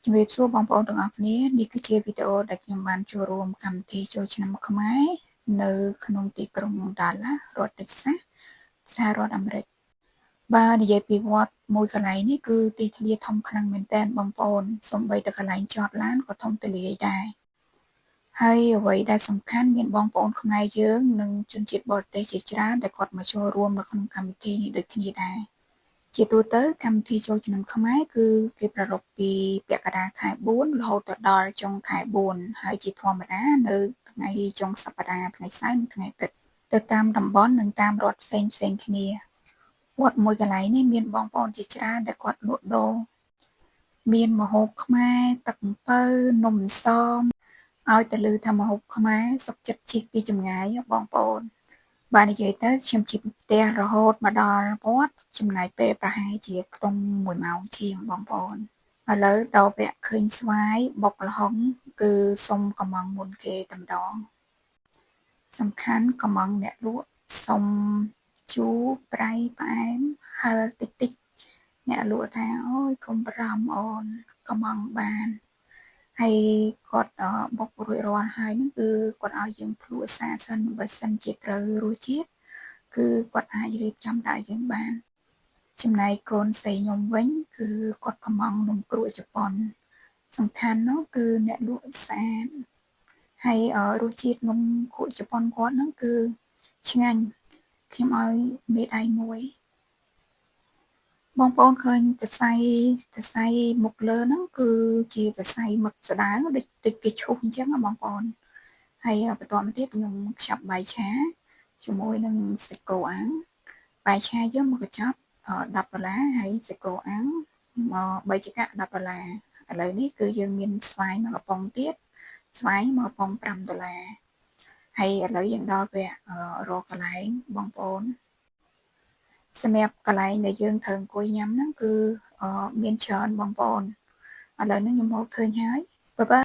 ជំរាបសួរបងប្អូនទាំងអស់គ្នានេះគឺជាវីដេអូដែលខ្ញុំបានចូលរួមកម្មវិធីចូលឆ្នាំខ្មែរនៅក្នុងទីក្រុងដាឡាស់រដ្ឋតិចសាសសហរដ្ឋអាមេរិកបើនិយាយពីវត្តមួយកន្លែងនេះគឺទីធ្លាធំខ្លាំងមែនទែនបងប្អូនសូម្បីតែកន្លែងចតឡានក៏ធំទូលាយដែរហើយអ្វីដែលសំខាន់មានបងប្អូនខ្មែរយើងនិងជនជាតិបរទេសជាច្រើនដែលគាត់មកចូលរួមនៅក្នុងកម្មវិធីនេះដូចគ្នាដែរជាទូទៅកម្មវិធីចូលឆ្នាំខ្មែរគឺគេប្រារព្ធពីពាក់កណ្ដាលខែ4រហូតទៅដល់ចុងខែ4ហើយជាធម្មតានៅថ្ងៃចុងសប្តាហ៍ថ្ងៃសៅរ៍និងថ្ងៃអាទិត្យទៅតាមតំបន់និងតាមរដ្ឋផ្សេងផ្សេងគ្នាវត្តមួយកន្លែងនេះមានបងប្អូនជាច្រើនដែលគាត់លក់ដូរមានម្ហូបខ្មែរទឹកអំពៅនំសមឲ្យតែឮថាម្ហូបខ្មែរសុខចិត្តជិះពីចម្ងាយបងប្អូនបាទនិយាយទៅខ្ញុំជិះពីផ្ទះរហូតមកដល់វត្តចំណាយពេលប្រហែលជាខ្ទង់1ម៉ោងជាងបងប្អូនឥឡូវដល់វគ្គឃើញស្វាយបុកល្ហុងគឺសុំកំងមុនគេតែម្ដងសំខាន់កំងអ្នកលក់សុំជូរប្រៃផ្អែមហឹរតិចតិចអ្នកលក់ថាអូយកុំបារម្ភអូនកំងបានហើយគាត់បុករួចរាល់ហើយហ្នឹងគឺគាត់ឲ្យយើងភ្លក់សាសិនបើសិនជាត្រូវរសជាតិគឺគាត់អាចរៀបចំដាក់យើងបានចំណែកកូនស្រីខ្ញុំវិញគឺគាត់កំងនំគ្រក់ជប៉ុនសំខាន់នោះគឺអ្នកលក់ស្អាតហើយរសជាតិនំគ្រក់ជប៉ុនគាត់ហ្នឹងគឺឆ្ងាញ់ខ្ញុំឲ្យមេដៃមួយបងប្អូនឃើញសរសៃសរសៃមុខលើហ្នឹងគឺជាសរសៃមឹកស្ដើងដូចតិចគេឈូសអញ្ចឹងបងប្អូនហើយបន្តមកទៀតខ្ញុំខ្ចប់បាយឆាជាមួយនឹងសាច់គោអាំងបាយឆាយើងមកកញ្ចប់10ដុល្លារហើយសាច់គោអាំងមក3ចង្កាក់10ដុល្លារឥឡូវនេះគឺយើងមានស្វាយមួយកំប៉ុងទៀតស្វាយមួយកំប៉ុង5ដុល្លារហើយឥឡូវយើងដល់វគ្គរកកន្លែងបងប្អូនសម្រាប់កន្លែងដែលយើងត្រូវអង្គុយញ៉ាំហ្នឹងគឺមានច្រើនបងប្អូនឥឡូវនេះខ្ញុំមកឃើញហើយបាយបាយ។